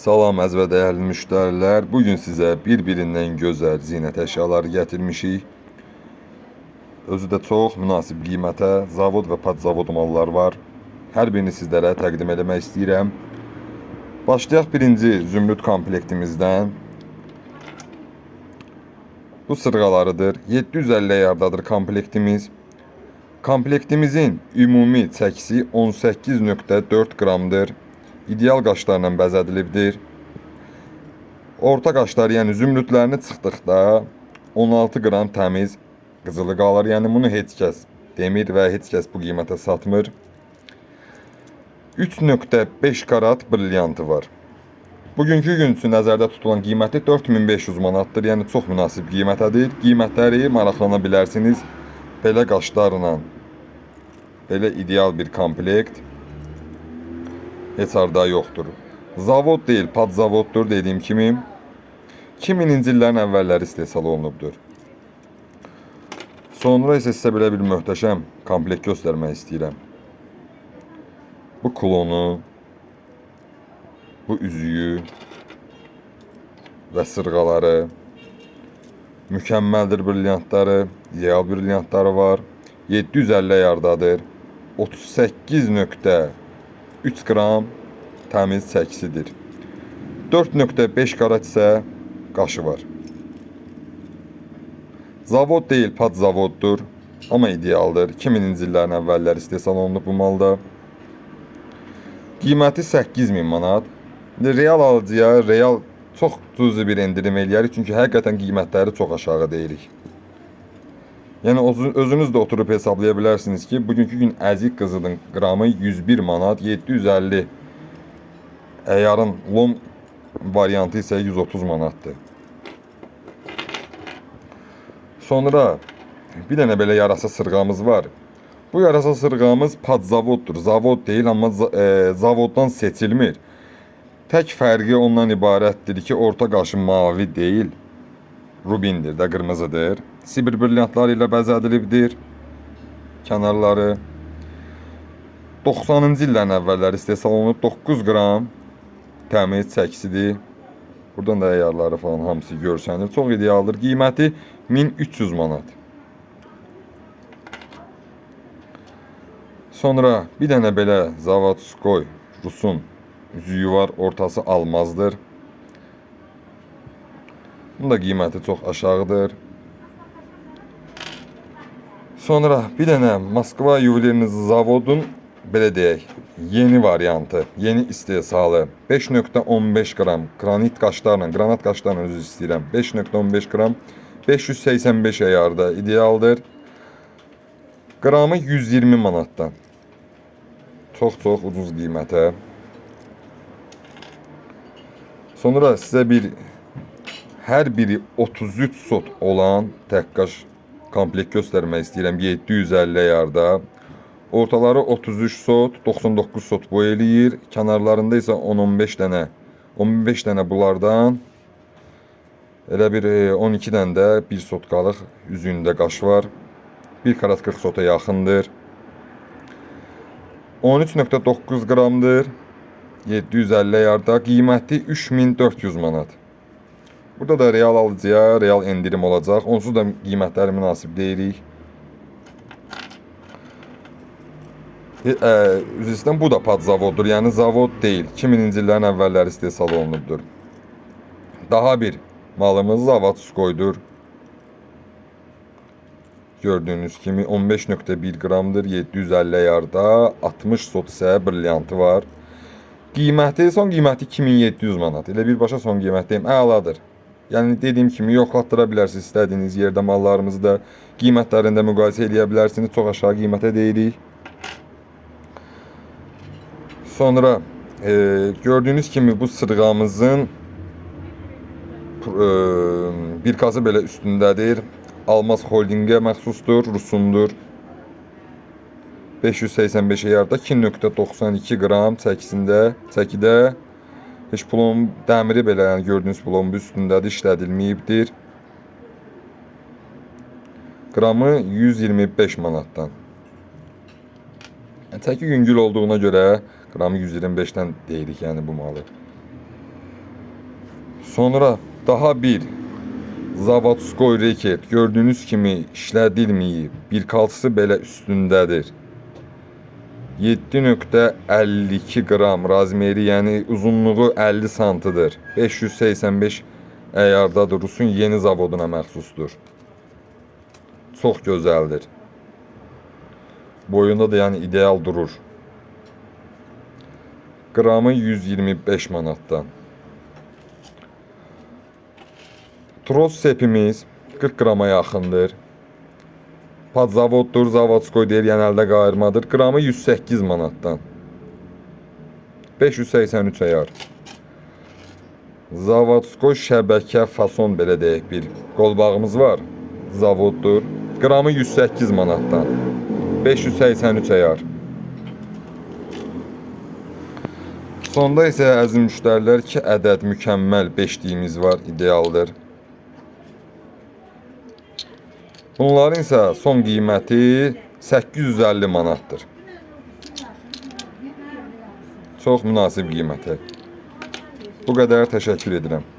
Salam əziz və dəyərli müştərilər. Bugün sizə bir-birindən gözəl zinət əşyaları gətirmişik. Özü də çox münasib qiymətə zavod və podzavod mallar var. Hər birini sizlərə təqdim eləmək istəyirəm. Başlayaq birinci zümrüd komplektimizdən. Bu sırğalarıdır. 750 yardadır komplektimiz. Komplektimizin ümumi çəkisi 18,4 qramdır. İdeal qaşlarla bəzədilibdir. Orta qaşlar, yəni zümrüdlərini çıxdıqda 16 qram təmiz qızılı qalır. Yəni bunu heç kəs demir və heç kəs bu qiymətə satmır. 3,5 karat brilyantı var. Bugünkü gün üçün nəzərdə tutulan qiyməti 4500 manatdır. Yəni çox münasib qiymətədir. Qiymətləri maraqlana bilərsiniz. Belə qaşlarla belə ideal bir komplekt heç harda yoxdur. Zavod deyil, podzavoddur dediyim kimi. 2000-ci illərin əvvəlləri istehsal olunubdur. Sonra isə sizə belə bir möhtəşəm komplekt göstərmək istəyirəm. Bu klonu, bu üzüyü və sırğaları mükəmməldir brilyantları, ideal brilyantları var. 750 yardadır. 38,3 qram təmiz çəkisidir. 4,5 karat isə qaşı var. Zavod deyil, podzavoddur, amma idealdır. 2000-ci illərin əvvəlləri istehsal olunub bu malda. Qiyməti 8000 manat. İndi real alıcıya real çox cüzi bir endirim eləyərik, çünki həqiqətən qiymətləri çox aşağı deyirik. Yəni özünüz də oturub hesablaya bilərsiniz ki, bugünkü gün əzik qızılın qramı 101 manat, 750 əyarın lom variantı isə 130 manatdır. Sonra bir dənə belə yarasa sırğamız var. Bu yarasa sırğamız podzavoddur. Zavod deyil, amma zavoddan seçilmir. Tək fərqi ondan ibarətdir ki, orta qaşı mavi deyil, rubindir də, qırmızıdır. Sibir brilyantları ilə bəzədilibdir kənarları. 90-cı illərin əvvəlləri istehsal olunub, 9 qram təmiz çəkisidir. Buradan da əyarları falan hamısı görsənir. Çox idealdır. Qiyməti 1300 manat. Sonra bir dənə belə Zavodskoy Rusun üzüyü var. Ortası almazdır. Bunun da qiyməti çox aşağıdır. Sonra bir dənə Moskva Yuvelirni zavodun belə deyək, yeni variantı, yeni istehsalı 5,15 qram qranit qaşlarla, qranat qaşlarla üzr istəyirəm. 5,15 qram 585 əyarda idealdır. Qramı 120 manatdan. Çox-çox ucuz qiymətə. Sonra sizə bir hər biri 33 sot olan tək qaş komplekt göstərmək istəyirəm 750 yarda. Ortaları 33 sot, 99 sot boy eləyir. Kənarlarında isə 10-15 dənə, 15 dənə bunlardan. Elə bir 12 dənə də 1 sotqalıq üzüyündə qaş var. 1 karat 40 sota yaxındır. 13,9 qramdır. 750 yarda. Qiyməti 3400 manat. Burada da real alıcıya real endirim olacaq. Onsuz da qiymətləri münasib deyirik. Üzr istəyirəm, bu da podzavoddur. Yəni zavod deyil. 2000-ci illərin əvvəlləri istehsal olunubdur. Daha bir malımız Zavodskoydur. Gördüyünüz kimi 15,1 qramdır, 750 yarda, 60 sot isə brilyantı var. Qiyməti, son qiyməti 2700 manat. Elə birbaşa son qiymət deyim, əladır. Yəni dediyim kimi yoxlatdıra bilərsiniz istədiyiniz yerdə mallarımızı da qiymətlərində müqayisə eləyə bilərsiniz. Çox aşağı qiymətə deyirik. Sonra gördüyünüz kimi bu sırğamızın birkası belə üstündədir. Almaz Holdingə məxsusdur, Rusundur. 585 yarda 2,92 qram çəkisində, çəkidə heç plomb dəmiri belə, yəni gördüyünüz plombu üstündədir, işlədilməyibdir. Qramı 125 manatdan. Yəni, çəki yüngül olduğuna görə qramı 125-dən deyirik, yəni bu malı. Sonra daha bir Zavodskoy reket gördüyünüz kimi işlədilməyib. Bir kalçısı belə üstündədir. 7.52 qram razmeri, yəni uzunluğu 50 santıdır. 585 əyardadır. Rusun yeni zavoduna məxsusdur. Çox gözəldir. Boyunda da yəni ideal durur. Qramı 125 manatdan. Tros sepimiz 40 qrama yaxındır. Padzavoddur, Zavodskoy deyir, yəni əldə qayırmadır. Qramı 108 manatdan. 583 əyar. Zavodskoy şəbəkə fason belə deyək bir qolbağımız var. Zavoddur. Qramı 108 manatdan. 583 əyar. Sonda isə əziz müştərilər 2 ədəd mükəmməl beşliyimiz var, idealdır. Bunların isə son qiyməti 850 manatdır. Çox münasib qiymətə. Bu qədər təşəkkür edirəm.